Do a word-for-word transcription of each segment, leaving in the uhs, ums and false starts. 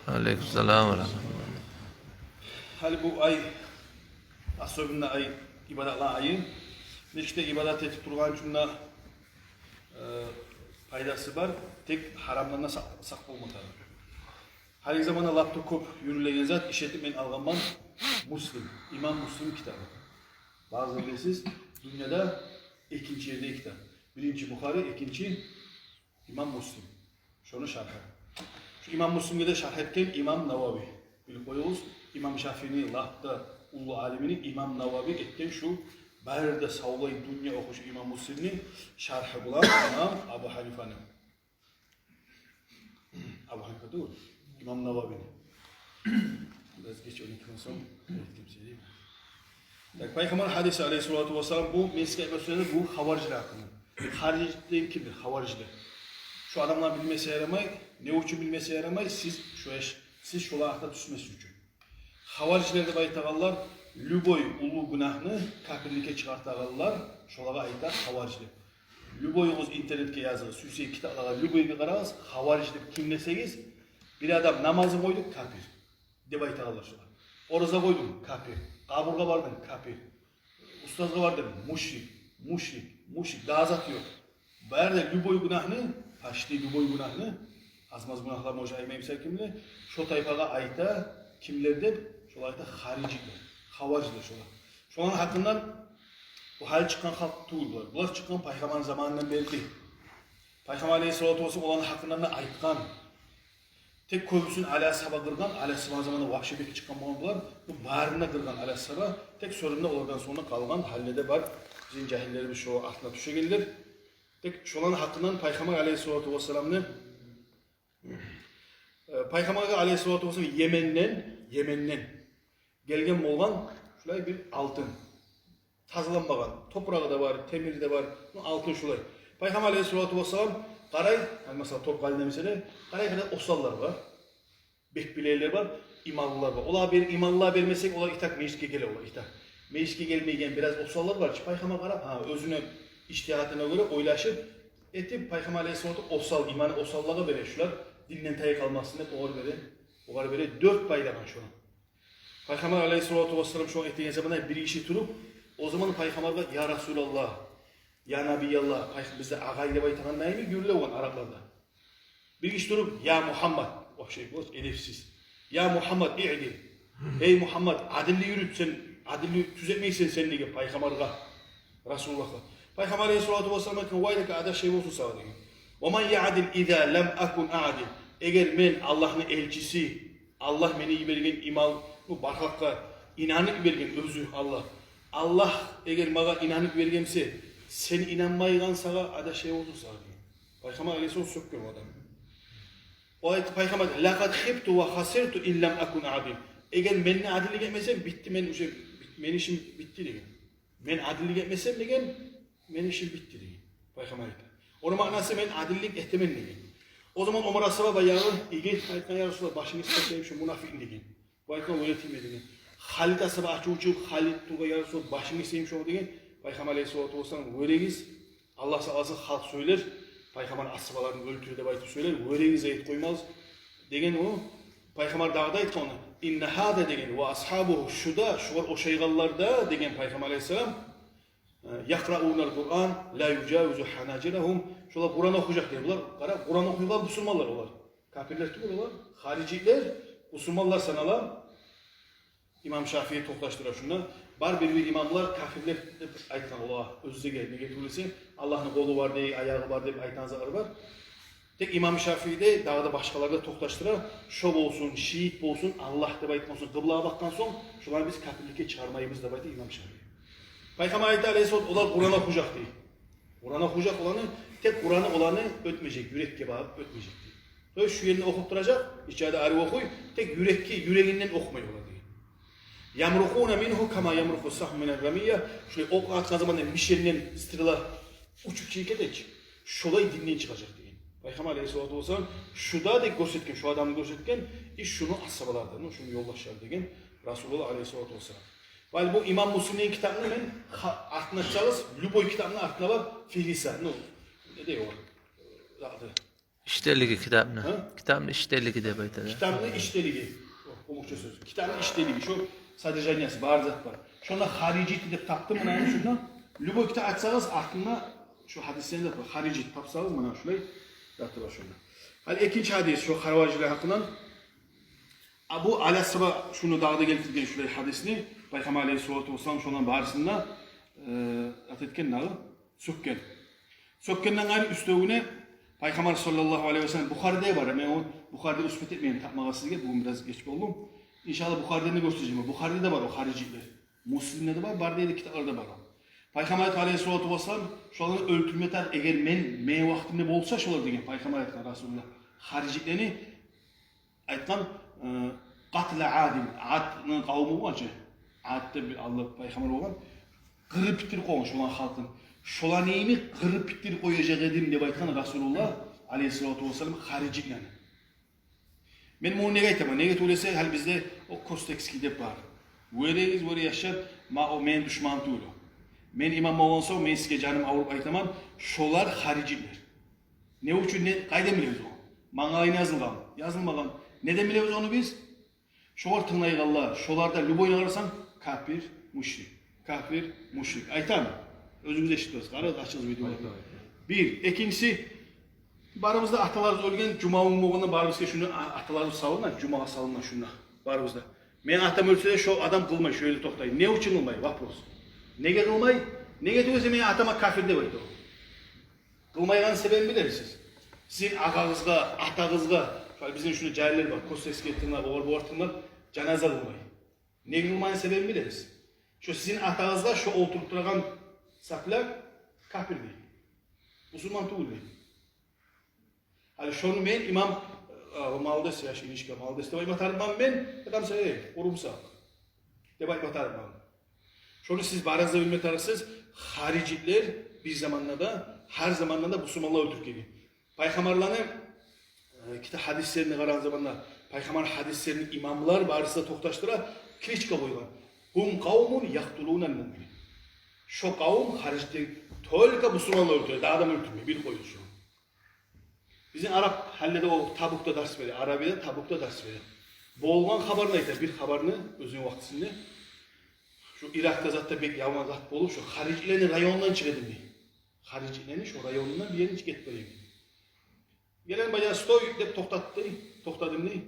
Алейкум салам ва рахматуллагь. Гьали бу ай, особенно ай, ибадатлар айы. Нечик де ибадат этип тургъан учун да, э, пайдасы бар. Тек гьарамдан да сакъ, сакъ болма тарыкъ. Гьалиги заманда лап да кёп юрюлеген зат, иш этип мен алгъанман, Муслим, имам Муслим китабы. Бары да билесиз, дюньяда экинчи ерде китап. Биринчи Бухари, экинчи имам Муслим. Шону шархы. Шу имам Муслимге де шарх этген имам Навави. Билип къоюгъуз, имам Шафиини лап да уллу алимини имам Навави этген шу, бары да савлай дюнья охушу имам Муслимни шархы булан имам Абу Гьанифаны. Абу Гьанифа тюгюл, имам Нававини. Бираз геч, он эки гюн сонг этгенсиз. Так, Пайхаммар гьадиси, алейгьиссалату вассалам, бу мен сизге айтма сюегеним, бу хаварижлер гьакъында. Харижлер кимдир? Хаварижлер. Шу адамлар билмесе ярамай, не учун билмесе ярамай, сиз шу эш-, сиз шолар гьакъда тюшмес учун. Хаварижлер деп айтагъанлар, любой уллу гюнагьны капирликге чыгъартагъанлар, шолагъа айта хаварижлер. Любойугъуз интернетге языгъыз, сюйсегиз китаплагъа, любойге къарагъыз, хавариж деп ким десегиз, бир адам намазын къойду, капир деп айтагъанлар шолар. Ораза къойдум, капир. Къабургъа бардым, капир. Устазгъа бардым, мушрик, мушрик, мушрик. Дагъы зат ёкъ. Бары да любой гюнагьны, почти любой гюнагьны, аз-маз гюнагьлар, может, айтмайман сизге кимлер, шо тайпагъа айта, кимлер деп, шолар айта харижлер, хаварижлер шолар. Шоланы гьакъындан, бу гьали чыкъгъан халкъ тюгюл булар. Булар чыкъгъан Пайхаммарны заманындан берли. Пайхаммар алейгьиссалату вассалам оланы гьакъындан да айтгъан. Тек кёбюсюн Али асгьаба къыргъан, Али асгьабаны заманында вообще бек чыкъгъан болгъан булар. Бу барын да къыргъан Али асгьаба. Тек сорунда олардан сонг къалгъан гьалледе бар. Бизин жагьиллерибиз шо артына тюшегенлер. Тек шоланы гьакъындан Пайхаммар алейгьиссалату вассаламны, э, Пайхаммаргъа алейгьиссалату вассалам Йеменден, Йеменден гелген болгъан шулай бир алтын. Тазаланмагъан. Топурагъы да бар, темири де бар. Ну, алтын шулай. Пайхаммар алейгьиссалату вассалам къарай, гьали масала, топ къалын демесе де, къарай, къарай, осаллар бар. Бек билейлер бар, иманлылар бар. Олар бер-, иманлылар бермесек, олар итак межитге геле, олар итак. Межитге гелмейген бираз осаллар бар чы. Пайхаммар къарап, гьа, оьзюню ижтигьатына гёре ойлашып, этип, Пайхаммар алейгьиссалату осал, иманы осаллагъа бере шулар, динден тайып къалмасын деп, огъар бере, огъар бере, дёрт пайлагъан шону. Пайхаммар алейгьиссалату вассалам шону этеген заманда бир гиши туруп, о заман Пайхаммаргъа: «Я Расулаллагь, я Набияллагь», пайх-, бизде агъай деп айтагъан да эми юрюле болгъан арапларда. Бир гиши туруп: «Я Мухаммад», вообще, вот, эдепсиз. «Я Мухаммад, иъдил». «Эй Мухаммад, адилли юрют сен, адилли тюзетмейсен сен», — деген Пайхаммаргъа, Расулуллагьгъа. Пайхаммар алейгьиссалату вассалам айтгъан: «Вайлака, адашай болсун сагъа», — деген. «Ва ман яъдил иза лам акун аъдил». Эгер мен, Аллагьны элчиси, Аллагь мени йиберген иман, бу бар халкъгъа инанып йиберген оьзю Аллагь. Аллагь эгер магъа инанып йиберген буса, сен инанмайгъан, сагъа адашай болсун сагъа, деген. Пайхаммар алейгьиссалам сёкген о адамны. О айтды, Пайхаммар: «Лакъад хибту ва хасирту ин лам акун адил». Эгер мен де адиллик этмесем, битди, мен уже, мени ишим битди, деген. Мен адиллик этмесем, деген, мени ишим битди, деген. Пайхаммар айтды. Ону маънасы: мен адиллик этемен, деген. О заман Омар асгьаба баягъы игит айтгъан: «Я Расулаллагь, башынгны сипасайым шу мунафикъны», — деген. Бу айтгъан: «Оьлетиме», — деген. Халид асгьаба ачуву чыгъып, Халид тургъан: «Я Расулаллагь, башынгны сипасайым шу», — деген. Пайхаммар алейгьиссалату вассалам: «Оьлегиз, Аллагь сакъласын, халкъ сёйлер, Пайхаммар асгьабаларын оьлтюре деп айтып сёйлер, оьлегиз, айтып къоймагъыз», — деген о. Пайхаммар дагъы да айтгъан ону: «Инна гьаза, — деген, — ва асгьабугьу, шу да, шугъар ошайгъанлар да, — деген Пайхаммар алейгьиссалам, — э, якъраунал Къуръан ла южавизу ханажирагьум». Шолар Къуран охужакъ, деген. Булар, къара, Къуран охуйгъан бусурманлар олар. Капирлер тюгюл олар, харижитлер, бусурманлар санала. Имам Шафии токъташдыра шунда. Бар бир-бир имамлар капирлер деп айтгъан олагъа, оьзлеге, неге тюгюл эсе, Аллагьны къолу бар дей, аягъы бар деп айтагъан затлар бар. Тек имам Шафии де, дагъы да башгъалар да токъташдыра, шо болсун, шиит болсун, Аллагь деп айтгъан сонг, къыблагъа бакъгъан сонг, шоланы биз капирликге чыгъармайбыз деп айта имам Шафии. Пайхаммар айта алейгьиссалам, олар Къуран охужакъ дей. Къуран охужакъ оланы, тек Къураны оланы оьтмежек, юрекге багъып оьтмежек дей. То есть шу ерни охуп туражакъ, ичи де ари охуй, тек юрекге, юрегинден охумай олар дей. «Ямрукъуна мингьу кама ямрукъу сагьму минар рамия». Шулай окъ атгъан заманда мишенден стрела учуп чыгъып гете чи, шолай динден чыгъажакъ деген. Пайхаммар алейгьиссалату вассалам шу да деп гёрсетген, шу адамны гёрсетген, и шуну асгьабалары да, ну, шуну ёлдашлары деген Расулуллагь алейгьиссалату вассалам. Ва бу имам Муслимни китабыны мен ха-, артына чыгъыгъыз, любой китабыны артына бар, фигьриса, ну, не дей о, заты. Иштелиги китапны. Гьа? Китапны иштелиги деп айтады. Китапны иштелиги. О, къумукъча сёз. Китапны иштелиги. Шо содержаниясы, бары зат бар. Шонда хариджит деп тапдым, муна шунда. Любой китап ачсагъыз, артында шо гьадислени де бар. Хариджит тапсагъыз, муна шулай заты бар шонда. Гьали экинчи гьадис, шо хаварижлер гьакъындан. Абу Аласаба шуну дагъы да гелтирген шулай гьадисни, Пайхаммар алейгьиссалату вассалам шондан барысын да, э, ат этген дагъы, сёкген. Сёкгенден къайры уьстевюне Пайхаммар саллаллагьу алейгьи ва саллам, Бухариде бар, мен о Бухариде успеть этмеймен тапмагъа сизге, бугюн бираз геч болдум. Иншаллагь, Бухариде де гёрсетежекмен. Бухариде де бар о хариджитлер. Муслимде де бар, бары да китапларда бар о. Пайхаммар айтгъан алейгьиссалату вассалам, шоланы оьлтюрме тарыкъ, эгер мен, мени вакътимде болса шолар деген, Пайхаммар айтгъан, Расулуллагь, хариджитлени айтгъан, э, къатла Адин, Адны къавуму болгъан чы. Ад деп бир алда пайхаммар болгъан. Къырып битдирип къойгъан шоланы халкъын. Шоланы йимик къырып битдирип къояжакъ эдим деп айтгъан Расулуллагь алейгьиссалату вассалам хариджитлени. Мен муну неге айтаман? Неге тюгюл эсе, гьали бизде о Костекский деп бар. Вёрегиз, вёре яшлар, ма о мени душманым тюгюл о. Мен имам болгъан сонг, мен сизге жаным авруп айтаман, шолар хариджитлер. Не учун, не, къайдан билебиз ону? Мангалайына язылгъанмы? Язылмагъан. Неден билебиз ону биз? Шолар тынглайгъанлар, шоларда любойну къарасанг, капир, мушрик. Капир, мушрик. Айтаман. Оьзюгюз эшитесиз. Къарагъыз, ачыгъыз видеоланы. Айта, айта. Бир, экинчиси, барыбызда аталарыбыз оьлген, жума гюн болгъанда барыбызгъа шуну а-, аталарыбыз салына, жумагъа салына шунда. Барыбызда. Мени атам оьлсе де, шо адам къылмай, шо ерде токътай. Не учун къылмай? Вопрос. Неге къылмай? Неге тюгюл эсе, мени атама капир деп айта о. Къылмайгъан себебин билемисиз? Сизин агъагъызгъа, атагъызгъа, шо бизин шунда жагьиллер бар, Костекский тынглап, олар, булар тынглап, жаназа къылмай. Неге къылмайгъан себебин билемисиз? Шо сизин атагъызгъа шо олтуруп турагъан сапляк капир дей. Бусурман тюгюл дей. Гьали шону мен имам, э, молодец, яш инишка, молодец деп айтма тарыкъман мен, адам сен, эй, къурумсакъ деп айтма тарыкъман. Шону сиз барыгъыз да билме тарыкъсыз, хариджитлер бир заманда да, гьар заманда да бусурманлар оьлтюрюп гелген. Пайхаммарланы, э, китап гьадислерине къарагъан заманда, пайхаммар гьадислерин имамлар барысы да токъташдыра, кличка къойгъан. Гьум къавмун якътулунал муъминин. Шо къавум, хариджитлер, только бусурманлар оьлтюре, дагъы адам оьлтюрмей, бир къойгъан шо. Бизин араб гьалледе о Табукда дарс бере, Арабияда Табукда дарс бере. Болгъан хабарны айта, бир хабарны оьзюню вакътисинде. Шо Иракъда затда бек яман зат болуп, шо хариджитлени районундан чыгъа эдим дей. Хариджитлени шо районундан бир ерден чыгъып гетип бара эдим. Гелген бажа, стой деп токътатды, токътадым дей.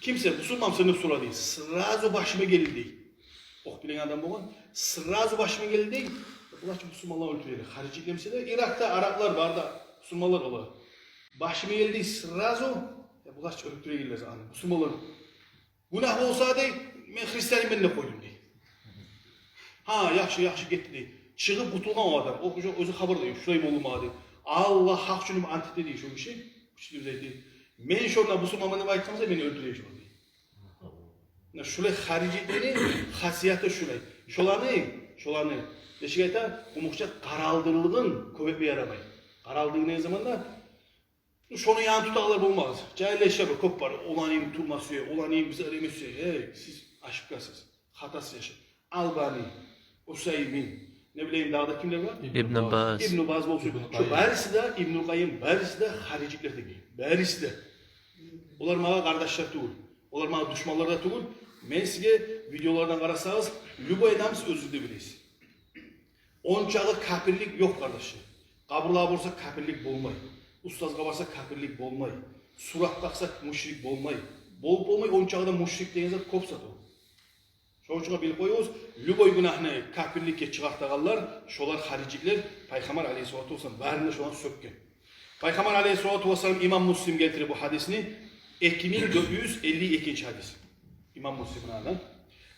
Кимсен, бусурманмысан деп сорады дей. Сразу башыма гелди дей. Окъ билеген адам болгъан. Сразу башыма гелди дей. Булар чы бусурманлар оьлтюрелер. Хариджитлер эсе де, Иракъда араблар бар да, бусурманлар олар. Башыма гелди дей сразу, э, булар чы оьлтюрегенлер аны, бусурманлар. Гюнагь болса дей, мен христианман деп къойдум дей. Гьа, яхшы, яхшы, гетди дей. Чыгъып къутулгъан о адам. О уже оьзю хабар да ёкъ, шулай болду магъа дей. Аллагь гьакъ учун ант эте дей шо гиши. Учителибиз айтды. Мен шонда бусурманман деп айтгъан буса, мени оьлтюрежек дей. Муна шулай хариджитлени хасияты шулай. Шоланы, шоланы, нечик айта, къумукъча къаралдырлыгъын кёп этме ярамай. Къаралдыгъы не заманда? Шону янын тутагъанлар болмагъыз. Жагьиллер бар, кёп бар. Оланы йимик турма сюе, оланы йимик бизге ярама сюе. Эй, сиз ошибкасыз, хатасыз яшап. Албани, Усаймин, не билейим, дагъы да кимлер бар? Ибну Баз. Ибну Баз болсун. Ибну Къайим. Шо барысы да, Ибну Къайим, барысы да хариджитлер деген. Барысы да. Олар магъа къардашлар тюгюл. Олар магъа душманлар да тюгюл. Мен сизге видеолардан къарасагъыз, любой адам, сиз оьзюгюз де билесиз. Ончакъы капирлик ёкъ, къардашлар. Къабурлагъа барса капирлик болмай. Устазгъа барса капирлик болмай. Сурат къакъса мушрик болмай. Болуп болмай, ончакъы да мушрик деген зат кёп зат о. Шону учун билип къоюгъуз, любой гюнагьны капирликге чыгъартагъанлар, шолар хариджитлер, Пайхаммар алейгьиссалату вассалам барын да шоланы сёкген. Пайхаммар алейгьиссалату вассалам, имам Муслим гелтире бу гьадисни, эки минг дёрт юз элли экинчи гьадис. Имам Муслимни аны.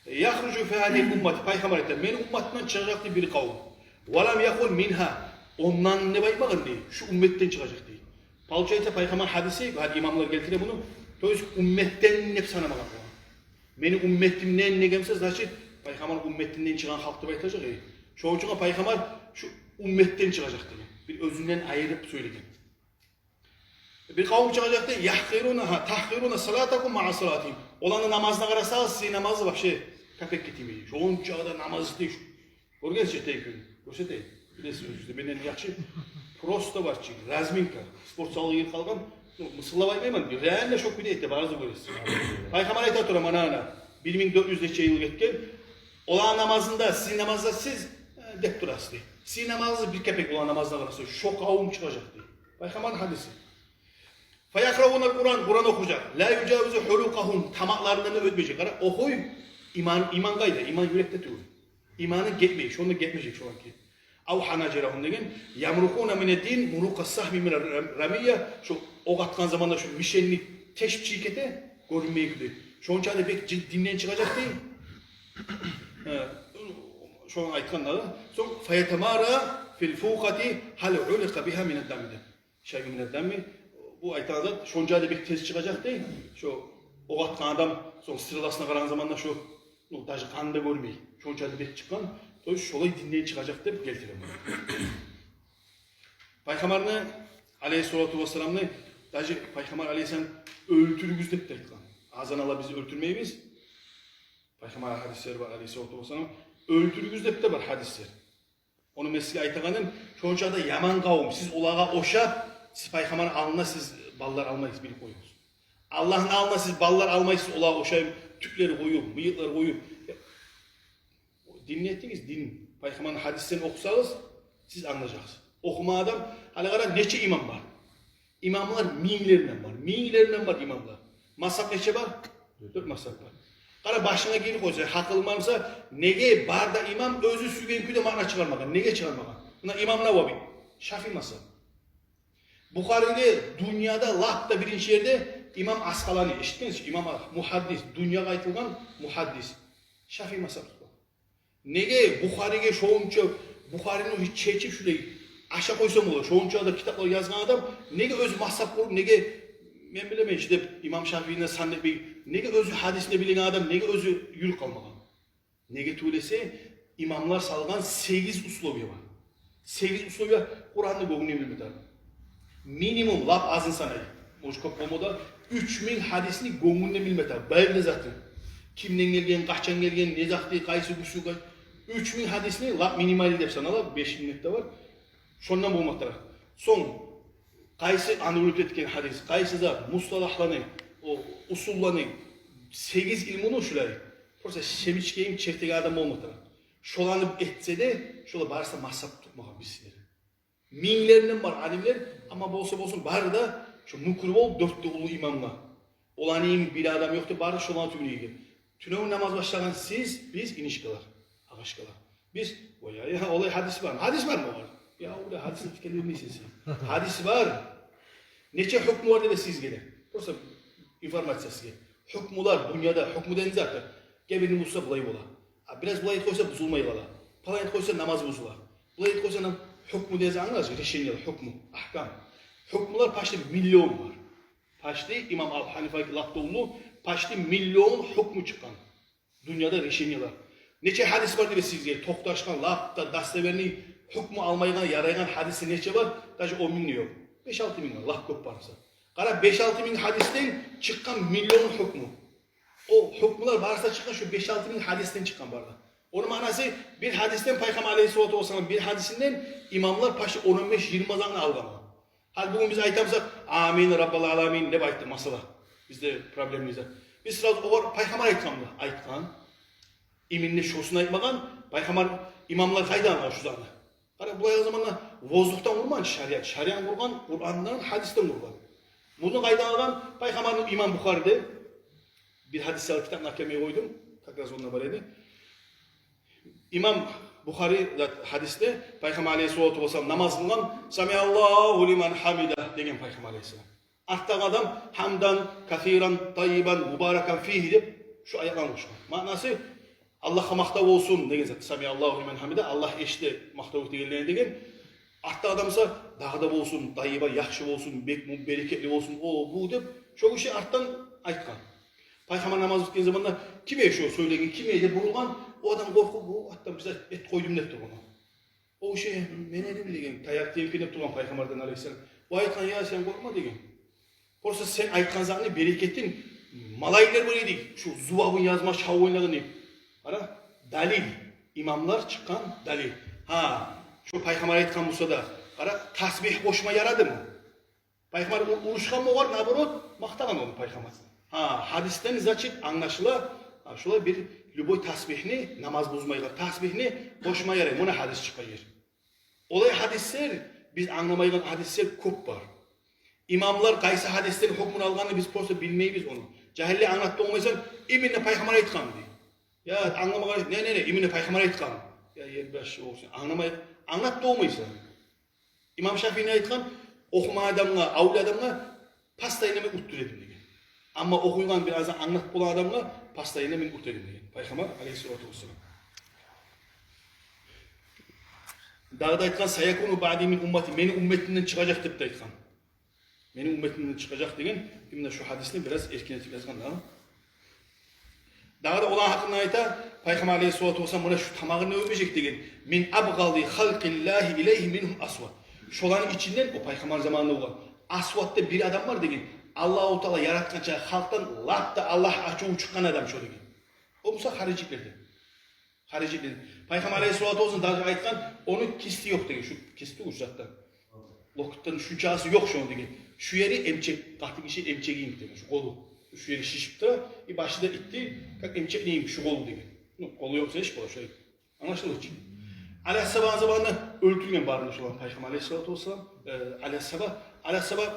Яхружу фи гьазигьил уммати, Пайхаммар айта, мени умматымдан чыгъажакъ дей бир къавум. Ва лам якъул мингьа, ондан деп айтмагъан дей, шу умматдан чыгъажакъ дей. Получается, Пайхаммар гьадиси, гьали имамлар гелтире муну, то есть умматдан деп санамагъан. Мени умматымдан деген буса, значит, Пайхаммар умматындан чыгъагъан халкъ деп айтажакъ, э. Шону учун Пайхаммар шу умматдан чыгъажакъ деген. Бир оьзюнден айырып сёйлеген. Бир къавум чыгъажакъ дей, яхкъируна, гьа, тахкъируна салатакум маа салатигьим. Оланы намазына къарасагъыз, сизин намазыгъыз вообще капекге тиймей. Шончакъы да намаз этей. Гёргенсиз чи, тек гёрсетейим. Билесиз оьзюгюз де менден яхшы. просто бар чы, разминка, спортзалгъа гирип къалгъан. Ну, мысгъыллап айтмайман, реально шо кюйде эте, барыгъыз да гёресиз. Пайхаммар айта тура, мана, ана, бир минг дёрт юз нече йыл гетген, оланы намазында, сизин намазда сиз, э, деп турасыз, дей. Сизин намазыгъыз бир кепек оланы намазына къараса, шо къавум чыгъажакъ, дей. Пайхаммарны гьадиси. Фаякъраунал Къуран, Къуран охужакъ. Ла южавизу хьулукъагьум, тамакъларындан да оьтмежек. Къара, охуй, иман, иман къайда? Иман юрекде тюгюл. Иманы гетмей, шонда гетмежек шоларгъа. Ав ханажирагьум деген, ямрукъуна минад-дин мурукъас-сагьми мина-р-, рамия, шо окъ атгъан заманда шо мишенни тешип чыгъып гете, гёрюнмей гиде. Шонча да бек жи-, динден чыгъажакъ, дей. Э, шону айтгъан дагъы. Сонг, фаятамара фил фукъати гьал уликъа бигьа минад-дами деп. Шайъун минад-дами, бу айтагъан зат, шонча да бек тез чыгъажакъ, дей. Шо окъ атгъан адам, сонг стреласына къарагъан заманда шо, ну, даже къанын да гёрмей, шонча да бек чыкъгъан. То есть шолай динден чыгъажакъ деп гелтире. Пайхаммарны, алейгьиссалату вассаламны, даже Пайхаммар алейгьиссалам оьлтюрюгюз деп де айтгъан. Азан ала биз оьлтюрмейбиз. Пайхаммар гьадислер бар, алейгьиссалату вассалам, оьлтюрюгюз деп де бар гьадислер. Ону мен сизге айтагъаным, шонча да яман къавум, сиз олагъа ошап, сиз Пайхаммарны алдына сиз баллар алмайсыз, билип къоюгъуз. Аллагьны алдына сиз баллар алмайсыз, олагъа ошайып, тюклер къоюп, мыйыкълар къоюп. Динни этигиз, дин. Пайхаммарны гьадислерин охусагъыз, сиз англажакъсыз. Охумагъан адам, гьали къара, нече имам бар. Имамлар минглерден бар, минглерден бар имамлар. Мазгьаб нече бар? Дёрт мазгьаб бар. Къара, башынга гирип къойса, гьакъылынг бар буса, неге бары да имам оьзю сюйген кюйде маъна чыгъармагъан? Неге чыгъармагъан? Муна имам Навави, шафии мазгьаб. Бухариде, дюньяда лап да биринчи ерде имам Аскъалани, эшитгенсиз, имам а-, мугьаддис, дюньягъа айтылгъан мугьаддис. Шафии мазгьаб тутгъан. Неге Бухариге шонча, Бухарини чечип шулай ашап къойса бола, шонча да китаплар язгъан адам, неге оьзю мазгьаб къуруп, неге, мен билемен чи деп, имам Шафиини сан этмей, неге оьзю гьадисни билеген адам, неге оьзю юрюп къалмагъан? Неге тюгюл эсе, имамлар салгъан сегиз условие бар. Сегиз условие: Къуранны гёнгюнден билме тарыкъ. Минимум, лап азын санай, может, кёп болма да, уьч минг гьадисни гёнгюнден билме тарыкъ. Бары да затын. Кимден гелген, къачан гелген, не затды, къайсы гюсюл, къай-, уьч минг гьадисни, лап минимальный деп санала, беш минг де бар. Шондан болма тарыкъ. Сонг, къайсы аннулировать этген гьадис, къайсы зат, мусталагьланы, о, усулланы, сегиз илмуну шулай. Просто семечкейин чертеген адам болма тарыкъ. Шоланы этсе де, шолар барысы да мазгьаб тутмагъан бирисилер. Минглерден бар алимлер, амма болса болсун, бары да шо мюкюр болуп, дёрт де уллу имамгъа. Оланы йимик бир адам ёкъ деп, бары шоланы тюбюне гирген. Тюнегюн намаз башлагъан сиз, биз, инишкалар, агъашкалар. Биз, ой, я, я, олай гьадис бар. Гьадис бармы олар? Я, олай гьадисни тикеллемейсиз сен. Гьадис бар. Нече гьукму бар деп сизге де. Просто информация сизге. Гьукмулар, дюньяда гьукму деген зат. Гебини бузса, булай бола. А бираз булай этип къойса, бузулмай къала. Палан этип къойса, намаз бузула. Булай этип къойса, нам-, гьукму деген зат, англайсыз, решениелер, гьукму, агькам. Гьукмулар почти миллион бар. Почти имам Абу Гьанифаки лап да уллу, почти миллион гьукму чыкъгъан. Дюньяда решениелер. Нече гьадис бар деп сизге, токъташгъан, лап да достоверный, гьукму алмайгъан, ярайгъан гьадиси нече бар? Даже он минг де ёкъ. Беш-алты минг бар, лап кёп бар буса. Къара, беш-алты минг гьадисден чыкъгъан миллион гьукму. О гьукмулар барысы да чыкъгъан шо беш-алты минг гьадисден чыкъгъан бары да. Ону маънасы, бир гьадисден, Пайхаммар алейгьиссалату вассалам бир гьадисинден имамлар почти он, он беш, йигирма затны алгъан. Гьали бугюн биз айтабыз, «Амин, Раббал аламин» деп айтдыкъ, масала. Бизде проблемный зат. Биз сразу огъар Пайхаммар айтгъанмы? Айтгъан. Именно шосун айтмагъан, Пайхаммар, имамлар къайдан алгъан шу затны? Къара, булай заманда воздухдан къурмагъан шариат. Шариат къургъан Къурандан, гьадисден къургъан. Муну къайдан алгъан? Пайхаммарны, имам Бухариде, бир гьадис язып, китапны алып гелмей къойдум, как раз онда бар эди. Имам Бухари зат гьадисде Пайхаммар алейгьиссалату вассалам намаз къылгъан, «Самиаллагьу лиман гьамидагь» деген Пайхаммар алейгьиссалам. Артдагъы адам «гьамдан касиран таййибан мубаракан фигьи» деп шу аятланы къошгъан. Маънасы, «Аллагьгъа макътав болсун» деген зат. «Самиаллагьу лиман гьамидагь», Аллагь эшите макътав этегенлени деген. Артдагъы адам буса «дагъы да болсун, таййибан, яхшы болсун, бек му-, берекетли болсун, о, бу» деп, шо гиши артдан айтгъан. Пайхаммар намаз битген заманда, «Ким эди шо сёйлеген, ким эди?» деп бурулгъан. О адам къоркъуп, «О, артдан бир зат этип къойдум» деп тургъан. О гиши, «Мен эдим» деген, таякъ тийип кенеп тургъан Пайхаммардан алейгьиссалам. О айтгъан, «Я, сен къоркъма» деген. Просто сен айтгъан затны берекетин малайиклер биле эди, шу зувабын язма чабып ойнагъан деп. Къара, далил. Имамлар чыкъгъан далил. Гьа, шу Пайхаммар айтгъан буса да, Къара, тасбигь къошма ярадымы? Пайхаммар у-, урушгъанмы огъар, наоборот, макътагъан ону пайхаммар. Гьа, гьадисден, значит, англашыла, гьа, шолай бир любой тасбигьни, намаз бузмайгъан тасбигьни къошма ярай. Муна гьадис чыкъгъан ер. Олай гьадислер, биз англамайгъан гьадислер кёп бар. Имамлар къайсы гьадислени гьукмун алгъанны биз просто билмейбиз ону. Жагьиллер англатып болмайсан, именно пайхаммар айтгъан дей. Я, англамагъан, не, не, не, именно пайхаммар айтгъан. Я, ербаш, о сен англамай, англатып болмайсан. Имам Шафии не айтгъан? Охумагъан адамгъа, авлия адамгъа постоянно мен уьттюр эдим деген. Амма охуйгъан, бир аздан англатып болагъан адамгъа постоянно мен уьттюр эдим деген пайхаммар алейгьиссалату вассалам. Дагъы да айтгъан: «Саякуну баъди мин уммати», мени умметимден чыгъажакъ деп де айтгъан. Мени умметимден чыгъажакъ деген, именно шу гьадисни бираз эркин этип язгъан да. Дагъы да оланы гьакъында айта, пайхаммар алейгьиссалату вассалам, муна шу тамагъын да оьбежек деген. «Мин абгъади халкъиллагьи илайгьи мингьум асвад». Шоланы ичинден, о пайхаммар заманында болгъан, асвад деп бир адам бар деген. Аллагьу Таала яратгъанча халкъдан лап да Аллагь ачуву чыкъгъан адам шо деген. О буса харижитлерден. Харижитлер. Пайхаммар алейгьиссалату вассалам даже айтгъан, ону кисти ёкъ деген, шу кисти, шу затдан. Локотдан шунчасы ёкъ шону деген. Шу ери эмчек, къатынгиши эмчеги йимик деген, шу къолу. Шу ери шишип тура, и башы да итти, как эмчекни йимик шу къолу деген. Ну, къолу ёкъ эш бола шолай. Англашылды чы. Алайгьиссалам заманында оьлтюрген барын шоланы пайхаммар алейгьиссалату вассалам, э, алайгьиссалам, алайгьиссалам,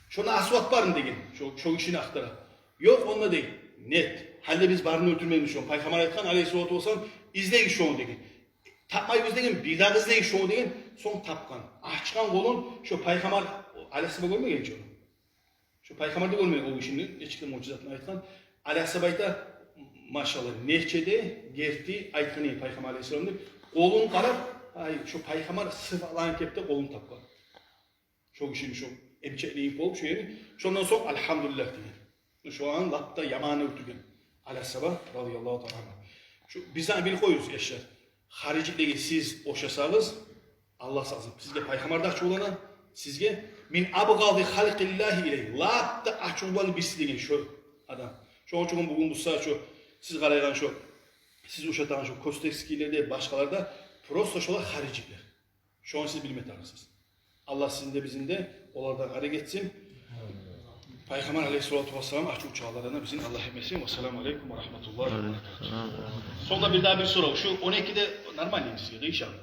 шонда асвад бармы деген, шо, шо гишини ахтара. Ёкъ онда дей. Нет. Гьали биз барын оьлтюрмейбиз шону. Пайхаммар айтгъан алайгьиссалату вассалам: «Излегиз шону», – деген. «Тапмайбыз», – деген, «бирдагъы излегиз шону», – деген. Сонг тапгъан. Ачгъан къолун шо пайхаммар, алайгьиссалам гёрмеген чи ону. Шо пайхаммар да гёрмеген о гишини нечик де муъжизатын айтгъан. Алайгьиссалам айта: «Машаллагь, нече де герти айтгъан эди пайхаммар алайгьиссалам», – деп. Къолун къарап, ай, шо пайхаммар сыпатлангъан кепде къолун тапгъан. Шо гишини шо эмчекни йимик болуп шо ери. Шондан сонг «Альгьамдулиллагь» деген. Шоланы лап да яманын оьлтюрген алайгьиссалам, радияллагьу таала ангьу. Шу биз сагъа билип къоюбуз, яшлар. Харижитлеге сиз ошасагъыз, Аллагь сакъласын, сизге пайхаммар да ачувлана, сизге «мин абгъади халкъиллагьи илайгьи», лап да ачувланы бириси деген шо адам. Шону учун бугюн буса шо сиз къарайгъан шо, сиз ушатагъан шо Костекскийлер де, башгъалар да просто шолар харижитлер. Шону сиз билме тарыкъсыз. Аллагь сизин де, бизин де олардан къарек этсин. Пайхаммар алейгьиссалату вассалам ачувчагъалардан бизин Аллагь этмесин. Вассаламу алейкум ва рагьматуллагьи ва баракатугьу. Сонг да бир дагъы бир сорав. Шу он экиде нормальный сизге, иншаллагь.